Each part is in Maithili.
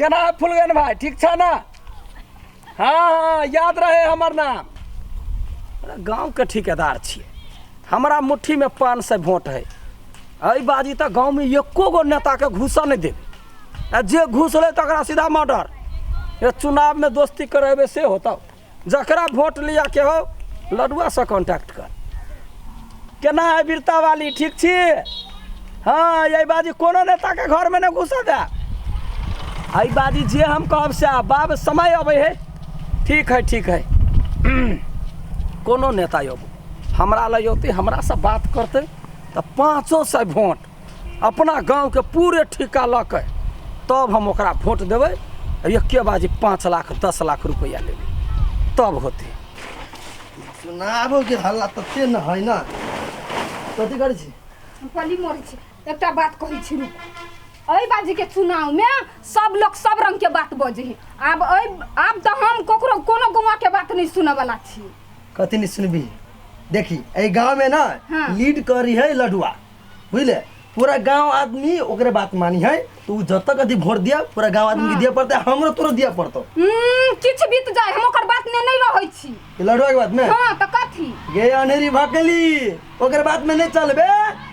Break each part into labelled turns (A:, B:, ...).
A: केना है फुलगन भाई, ठीक छ ना? हाँ हाँ, याद रहे हमर नाम। गाँव के ठेकेदार छियै, हमरा मुट्ठी में 500 वोट है। एहि बाजी तऽ गाँव में एको गो नेता के घुसऽ नहि देबै, आ जे घुसलै तकरा सीधा मर्डर। ये चुनाव में दोस्ती करेबै से होतौ। जकरा वोट लिअ के हो लडुआ से कॉन्टैक्ट कर। केना है बीरता वाली, ठीक छी? हाँ, एहि बाजी कोनो नेता के घर में नहि घुसऽ दे। एहि बाजी जे हम कहब से बाब समय अबै है। ठीक है, ठीक है। कोनो नेता अबू हमरा लग औतै, हमरासँ बात करतै तऽ 500 वोट अपना गाँवके पूरे ठिका लऽ के तब हम ओकरा वोट देबै। एके बाजी 5 लाख 10 लाख रुपैआ लेबै तब होतै।
B: चुनावो के हल्ला तते न है ना। कथी करै छी?
C: हम पली मरै छी। एकटा बात कहै छी, रुक। एहि बाजी के चुनाव में सब लोग सब रंग के बात बजै है। आब एहि आब तऽ हम ककरो कोनो गौआ के बात नहीं सुनऽ वाला छी।
B: कथी नहीं सुनबी? देखी एहि गाँव में ना लीड करी है लडुआ, बुझले? पूरा गांव आदमी ओकरे बात मानी है, तो उ जतक अथी वोट दिया पूरा गांव आदमी के दिया पड़ते, हमरो तोरो दिया पड़तो।
C: किछु बीत जाए हम ओकर बात में नहीं रहै छी।
B: ई लडुआ के बात में?
C: हाँ, तऽ कथी?
B: गे अनेरी भकली, ओकर बात में नहीं चलबे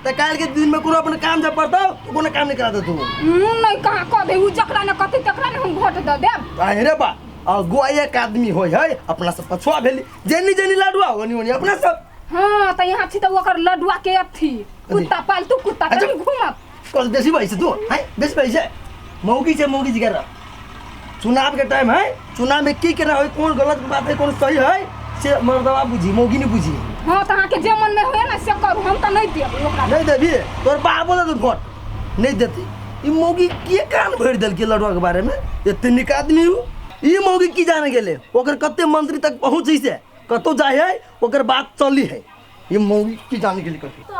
B: त काल के दिन में कोनो अपन काम जब पड़तो तो कोनो काम नहीं करा दे तू।
C: नहीं कहाँ कह दे, उ जकरा ने कथी तकरा ने हम वोट दऽ देब।
B: अरे बा अगुआ एक आदमी होय है, अपना सब पछुआ भेली, जेनी जेनी लडुआ ओनी ओनी अपना सब।
C: हाँ, तऽ यहाँ छी तऽ ओकर लडुआ के अथी कुत्ता पालतू कुत्ता कनी घूमब।
B: कल बेसी भइस तू है, बेसी भइस मौगी छै, मौगी जिगर रह। चुनाव के टाइम है, चुनाव में की केना होय, कौन गलत बात है कौन सही है से मर्दवा बुझी, मौगी नहीं बुझी।
C: हाँ, तऽ अहाँके जे मन में होय ना से करू, हम तऽ नहीं देब ओकरा।
B: नहीं देबी तोर बाबो दे वोट नहीं देती। ई मौगी के कान भरि देलकै लडुआ के बारे में? एते नीक आदमी हूँ, ई मौगी की जाने गेले ओकर कते मंत्री तक पहुँचे से कतौ जाय है ओकर बात चली है। ये मौगी की जाने गेली कथी?
D: तो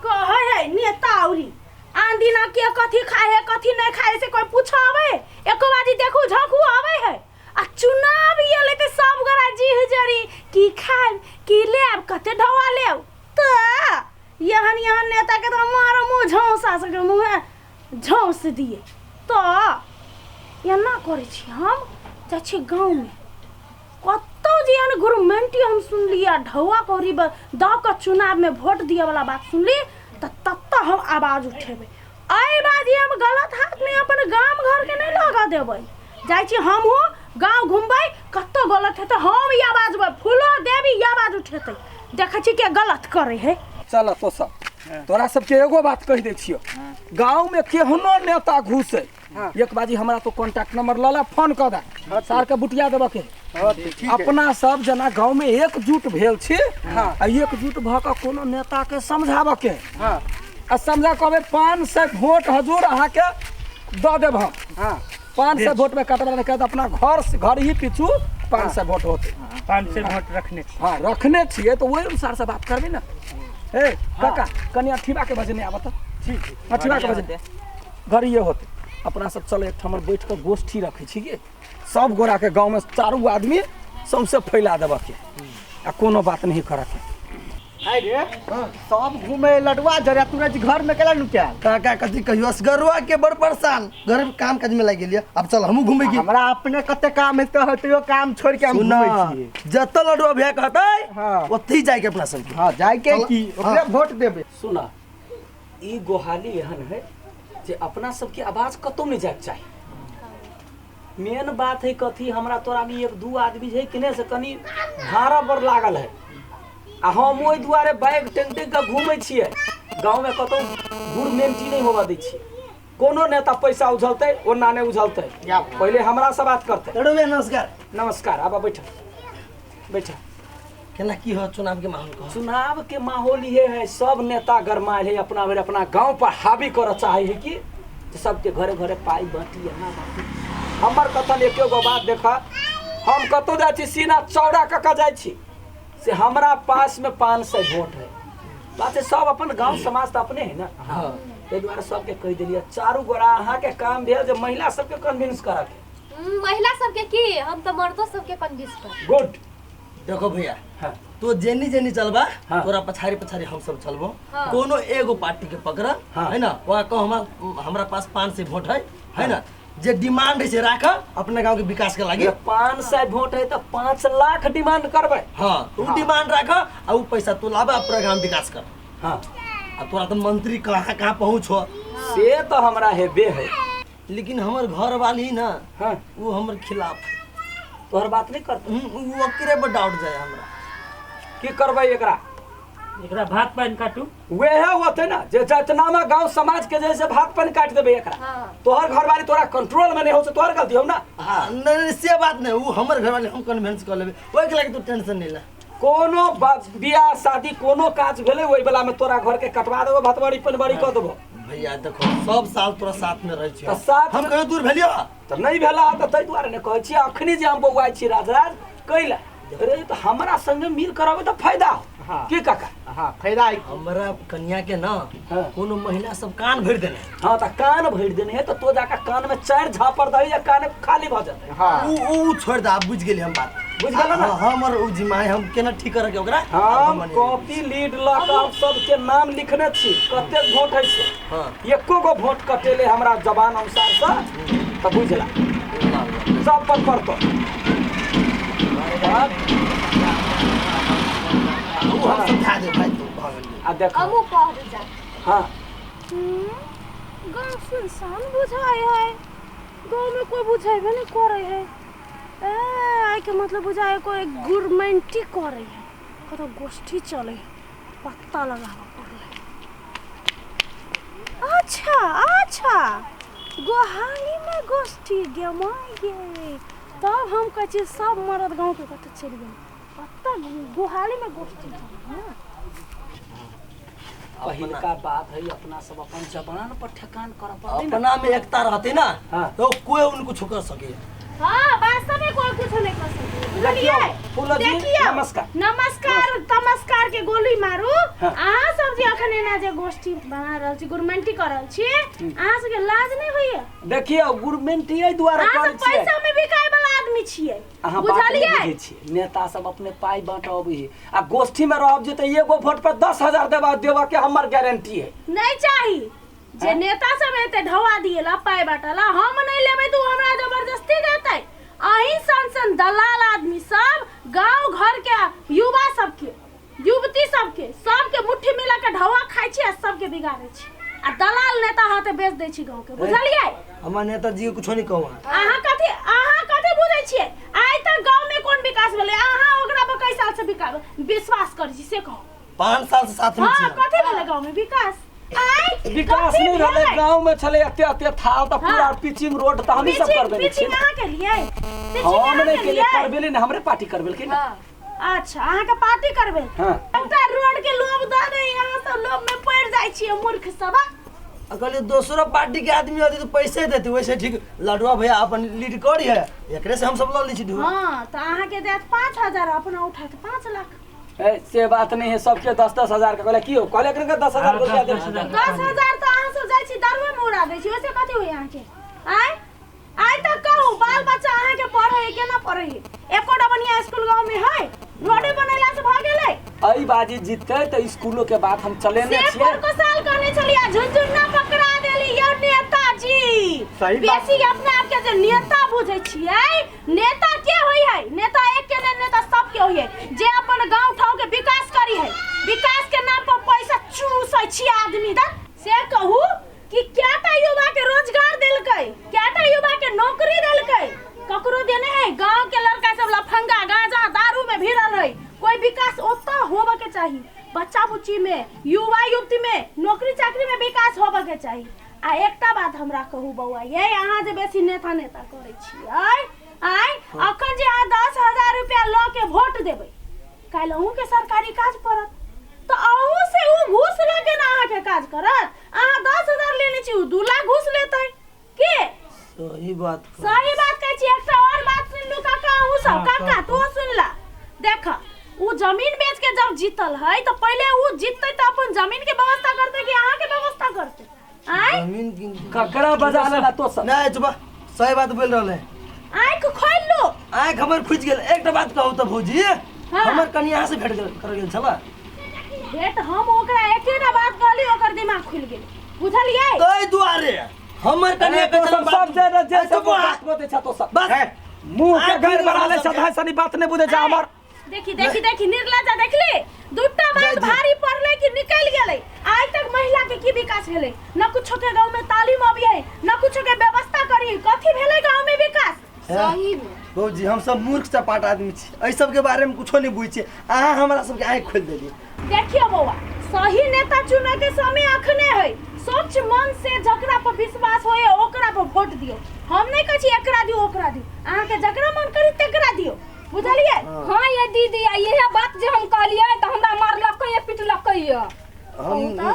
D: कहै है नेता औरी आन दिना के कथी खाए है कथी नहीं खाए से कोई पूछावे? एको बाजी देखू झांकू आवे है। आ चुनाव एलै ते सब गोरा जी हजरी की खाएब की लेब कते ढौआ लेब। तो यहन यहन नेता के तो मारो मुँह झौंसा सके मुँह झौंस दिए। तो एना करै छी हम जाइ छी गाँवमे कतौ जे एहन गवर्नमेंटी हम सुनली आ ढौआ कौड़ी दऽ कऽ चुनावमे वोट दिअ वाला बात सुनली तऽ तत्त हम आवाज उठेबै। एहि बाजी हम गलत हाथमे अपन गाम घरके नहि लगऽ देबै। जाइ छी हमहूँ गाँव घुमबै, कतौ गलत हेतै हम ई आवाज उठेबै, फूलो देवी ई आवाज उठेतै। देखै छी के गलत करै है।
A: चल तो सब तोरा सबके एगो बात कहि दै छियौ, गाँव में केहनो नेता घुसे एक बाजी हमरा तो कॉन्टैक्ट नंबर लऽ ले, फोन कऽ दे, सार के बुटिया देबऽ के। अपना सब जना गाँव में एकजुट भेल छी आ एकजुट भऽ कऽ कोनो नेता के समझाबऽ के आ समझा कहबै 500 वोट हजूर अहाँके दऽ देब हम। 500 वोट में कटबा नहीं करत, अपना घर से घर ही पीछू 500 वोट होते।
E: 500 वोट रखने छी।
A: हाँ, रखने छियै तो वही अनुसार से बात करबै ना। ए काका कनि अठीबा के बजे नहीं आवत।
E: ठीक।
A: अठीबा के बजे घर ये होते। अपना सब चल एक ठाम बैठ के गोष्ठी रखे छी के सब गोरा के गांव में चारू आदमी सौंसे फैला देबऽ के आ कोनो बात नहीं करऽ के।
F: आइ रे सब घूमे लडुआ जरा तू जी घर में केला नुकायल?
B: काका कथी कहियो, असगरुआ के बड़ परेशान, घर में काम काज में लागि गेलियै, अब चल हमहूँ घूमे की।
F: हमरा अपने कते काम है तो तैयो काम छोड़ के हम
B: सुना,
F: घूमे छियै।
B: जतऽ लडुआ भैया कहतै ओतही जाय के अपना सबके।
F: हाँ, जाय के की ओकरे वोट देबै।
A: सुना, ई गोहाली एहन है जे अपना सबके आवाज कतौ नहीं जायके चाही। मेन बात है कथी, हमरा तोरा में एक दू आदमी है कि नहीं से कनी भाड़ा पर लागल है आ हम ओहि दुआरे बैग टेंग टेंग के घूमै छियै। गाँव में कतौ गुरमेंटी नहीं होबऽ दै छियै। कोनो नेता पैसा उझलतै ओना नहीं उझलतै, पहिले हमरा से बात करतै।
B: लड्डू भैया नमस्कार।
A: नमस्कार, आब बैठ बैठ।
B: केना की हो चुनाव के माहौल? कहो।
A: चुनाव के माहौल ये है, सब नेता गरमायल है, अपना भरि अपना गांव पर हावी करऽ चाहे है कि सबके घरे घरे पाई बांटी एना बांटी। हमर कथन एके गो बात देखा, हम कतौ जाइ छी सीना चौड़ा कऽ के जाइ छी से हमरा पास में 500 वोट है। बात है सब अपन गांव समाज तऽ अपने है ना। ताहि दुआरे सबके कहि देलियै चारू गोरा अहाँके काम भेल जे महिला सबके कन्विंस करऽ के।
G: महिला सबके की, हम तऽ मर्दो सबके कन्विंस करब।
A: गुड।
B: देखो भैया, तो जेनी जेनी चलबा तोरा पछाड़ी पछाड़ी हम सब चलबो। कोनो एगो पार्टी के पकड़ है ना, वहाँ कहो हमरा पास 500 वोट है, है ना, जे डिमांड है से राख अपना गांव के विकास के लागी।
A: 500 वोट है तो 5 लाख डिमांड करबै।
B: हाँ उ डिमांड राख आ उ पैसा तू लाबे अपना गांव विकास कर।
A: हाँ
B: आ तोरा तो मंत्री कहाँ कहाँ पहुँच हो
A: से तो हमरा हेबे है,
B: लेकिन हमर घर वाली ना
A: हाँ
B: वो हमर खिलाफ
A: तोहर बात नहीं करत,
B: उ ओकरे पर डाउट जाए हमरा।
A: की करबै एकरा?
E: एकरा भात पानि काटू
A: वेहे होते ना जे जतनामा गांव समाज के जैसे भात पानि काट देबे एकरा।
G: हाँ।
A: तोहर घरवाली तोरा कंट्रोल में नहीं हो से तोहर गलती हो ना।
B: हाँ नहीं से बात नहीं, वो हमर घरवाली हम कन्विंस कर लेबे, ओइ के लागी तू टेंशन नहीं ले।
A: कोनो बियाह शादी कोनो काज भेलै ओइ वाला में तोरा घर के कटवा देबो, भतबड़ी पनबड़ी क देबो।
B: भैया देखो सब साल तोरा साथ में रहै छियो,
A: त साथ
B: हम कहियो दूर भेलियो
A: त नहीं भेला त तै दुआरे ने कहै छी अखनी जे हम बौआइ छी राजराज कैला अरे त हमरा संगे मिल करबै त फायदा हो।
F: हाँ।
A: की काका?
F: हाँ फायदा है।
B: हमरा कन्या के ना
A: हाँ।
B: कोनो महिला सब कान भरि देने।
A: हाँ त कान भरि देने है त तो जाके कान में 4 झापर दही या कान खाली भ जेतै।
F: हाँ
B: उ उ छोड़ दे, आप बुझ गेली हम बात
A: बुझ गेल ना।
B: हाँ, हमर उ जिम्मा है, हम केना ठीक करे के ओकरा
A: हम कॉपी लीड ल के हम सबके नाम लिखने छी कतेक वोट है से।
B: हाँ
A: एको गो वोट कटेले हमरा जबान अनुसार से त बुझला सब पर पड़तो।
B: उ हम समझा दे भाई तू भऽ गेल।
A: आ देखो
G: हमहूँ कह दे जा।
A: हाँ
D: गाँव सुनसान बुझाय है, गाँव में कोई बुझेबे नहीं करे है। ए आइ के मतलब बुझाय कोई गुरमेंटी करे है, कतौ गोष्ठी चले है, पत्ता लगाबऽ पड़लै। अच्छा अच्छा गोहाली में गोष्ठी गेमाय गे, तब हम कहै छियै सब मरद गाँव के कतौ चलि गेल, पत्ता गोहाली में गोष्ठी चले ना।
A: पहिलका बात है अपना सब अपन जबान पर ठेकान कर पड़तै ना।
B: अपना में एकता रहते ना
A: हाँ।
B: तो कोई उनको छुकर सके।
D: हाँ वास्तव में कोई कुछ नहीं कर सके।
A: देखियो फूलो जी
D: देखियो,
A: नमस्कार
D: नमस्कार तमस्कार के गोली मारू।
A: हाँ।
D: अहाँ सब जे अखन एना जे गोष्ठी बना रहल छी गुरमेंटी कर रहल छी, अहाँ सबके लाज नहीं होइया?
A: देखियो गुरमेंटी एहि दुआरे
D: अहाँ
A: करै
D: सब
A: छियै,
D: पैसा में बिकाय वाला आदमी छियै,
A: अहाँ बात नहीं
D: बुझलियै?
A: बुझै छियै। नेता सब अपने पाई बांटबै है आ गोष्ठी में रहब जे त एगो वोट पर 10,000 देबा देबा के हमर गारंटी है।
D: नहीं चाही जे नेता सब एते ढवा दिएला पाई बाटला, हम नहीं लेबै त उ हमरा जबरदस्ती देतै। अहीं सन सन दलाल आदमी सब गांव घर के युवा सबके युवती सबके सबके मुट्ठी मिला के ढवा खाइ छी आ सबके बिगाड़ै छी आ दलाल नेता हाथे बेच दै छी गांव के, बुझलियै?
B: हमर नेताजी के कुछो नहीं कहू।
D: अहाँ कथी बुझै छियै? आइ तक गांव में कोन विकास भेलै? अहाँ ओकरा पर कै साल से विकास विश्वास करै छी से कहू?
B: 5 साल से साथ में
D: हाँ
B: छी।
D: कथी भेलै गांव में विकास? आइ
A: विकास
D: कथी
A: नहीं भेलै
D: भेलै?
A: गांव में छलै एते एते थाल त पूरा
D: हाँ।
A: पिचिंग रोड त हमही सब
D: पिचिंग
A: करबेने छियै।
D: पिचिंग अहाँ केलियै? पिचिंग
A: हम
D: अहाँ
A: नहीं केलियै,
D: केलियै?
A: करबेली ने हमरे पार्टी करबेलकै ना।
G: हाँ।
D: अच्छा अहाँ के पार्टी करबे।
A: हाँ।
D: एकटा रोड के लोभ दऽ दे, अहाँ सब लोभ में पड़ जाइ छियै मूर्ख सब।
B: अगर दोसरो पार्टी के आदमी होते तो पैसे देते, वैसे ठीक लडुआ भैया अपन लीड करी है, एकरे से हम सब ल लै छी।
D: हाँ तो अहाँ के देत 5,000 अपना उठात 5 लाख।
A: ए से बात नहीं है, सबके 10-10 हजार के कहले की हो कहले एकरे के 10,000 रुपया दे।
D: 10,000 तो अहाँ सब जाइ छी दारुए में उड़ा दै छी, ओइसे कथी होई अहाँ के? आय आइ तक कहू बाल बच्चा अहाँ के पढ़े है केना पढ़े है? एकोटा बढ़िया स्कूल गांव में है? रोडे बनेला से भऽ गेलै?
A: एहि बाजी जीतते त स्कूलो के बात हम चलेने
D: से
A: छियै।
D: को साल कहने छलियै झुनझुना पकड़ा देली यौ नेताजी।
F: सही बात।
D: बेसी अपना आप के जे नेता बुझै छियै, नेता के होई है? नेता एक के नहीं, नेता सब के होई है जे अपन गांव ठाव के विकास करी है। विकास के नाम पर पैसा चूसै छी आदमी दा। से कहू कि क्या युवा के रोजगार देलकै, क्या युवा के नौकरी देलकै? ककरो देने है? गांव के लड़का सब लफंगा गांजा दारू में भिड़ल है। कोई विकास ओता होबे के चाही, बच्चा बुच्ची में युवा युवती में नौकरी चाकरी में विकास होबे के चाही। आ एकटा बात हमरा कहू बौआ, ये अहाँ जे बेसी नेता नेता करै छियै, आइ अखन जे अहाँ 10,000 रुपया लऽ के वोट देबै, काल्हि अहूँ के सरकारी काज पड़त तऽ अहूँ से उ घूस लऽ के ना अहाँके काज करत। अहाँ 10,000 लेने छी, उ 2 लाख घूस लेतै के?
B: सही बात।
D: सही बात कहै छी। एकटा और बात सुन लू काका, अहूँ सब काका तू सुन ला। देख उ जमीन बेच के जब जीतल है तो पहले उ जीतते तो अपन जमीन के व्यवस्था करते कि अहाँ के व्यवस्था करते? आय
B: जमीन की
A: ककरा बजा लेला तो सब
B: नहीं चुप, सही बात बोल रहल है।
D: आँख खोल लो।
B: आँख हमर खुजि गेल। एकटा बात कहू तऽ भौजी,
D: हाँ।
B: हमर कनिया से भेट गेल कर गेल छला
D: भेट, हम ओकरा एकेटा बात कहली ओकर दिमाग खुलि गेल, बुझलियै?
B: ताहि दुआरे हमर कनिया के
A: तो सब सब जे ने जे सब बात बोले छ तो सब
B: बस
A: मुंह के घर बना ले छ भाई सनी बात नहीं बुझे छ हमर।
D: देखी देखी देखी निर्लज्जा देखली, दूटा बात भारी पड़ले कि निकल गेलै। आइ तक महिला के की विकास भेलै? न कुछो के गांव में तालीम अभी है, न कुछो के व्यवस्था करी, कथी भेलै गांव में विकास?
C: सही में
B: भौजी हम सब मूर्ख चपाट आदमी छी, एहि सबके बारे में कुछो नहीं बुझै छी, अहाँ हमरा सबके आँखि खोलि देलियै।
D: देखियो बौआ, सही नेता चुने के समय अखने है। स्वच्छ मन से जकरा पर विश्वास होए ओकरा पर वोट दियो। हम नहीं कहै छी एकरा दियो ओकरा दियो, अहाँ के जकरा मन करी तकरा दियो, बुझलियै?
C: हाँ ये दीदी, आ इहे बात जे हम कहलियै तऽ हमरा मारलकै या पिटलकै या।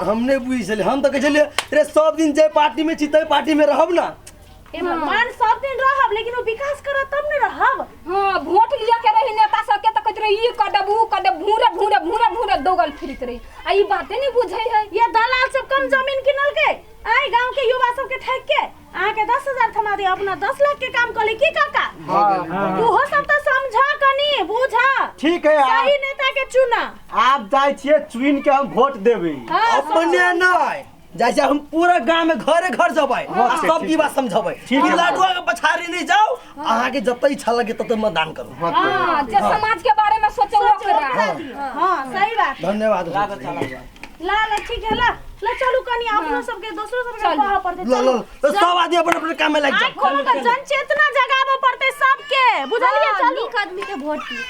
B: हम नहीं बुझै छलियै, हम तऽ कहै छलियै रे सब दिन जे पार्टी में छी तै पार्टी में रहब ना।
D: ए भगवान, सब दिन रहब लेकिन वो विकास करत तब ने रहब।
C: हाँ वोट लिया के रही नेता सबके तऽ कहैत रही ई कर देब ऊ कर देब, भूरे भूरे भूरे भूरे दौगल फिरत रही, आ ई बाते नहीं बुझै है।
D: ये दलाल सब कम जमीन किनलकै, आइ गांव के युवा सबके ठक के अहाँ के 10,000 थमा दे, अपना 10 लाख के काम कले की काका? उहो सब तऽ समझा कनी बुझा।
F: ठीक है,
D: सही नेता के चुना।
F: आप जाइ छियै चुन के हम वोट देबै।
B: अपने नहीं जैसे हम पूरा गांव में घरे घर जबै आ सब की बात समझबै कि लडुआ के पछाड़ी नहीं जाओ, अहाँ के जते इच्छा लगे तते मतदान करू।
C: हाँ जे समाज के बारे में सोचे ओकरा।
D: हां सही बात।
B: धन्यवाद।
D: ला ला ठीक है, ला ला चलू कनी अपनो सबके दोसरो सबके कह पड़ते।
B: ला ला सब आदमी अपन अपन काम में लग
D: जाओ। आइ कोनो के जन चेतना जगाबो पड़ते सबके, बुझलियै? चलू
G: नीक आदमी के वोट दियौ।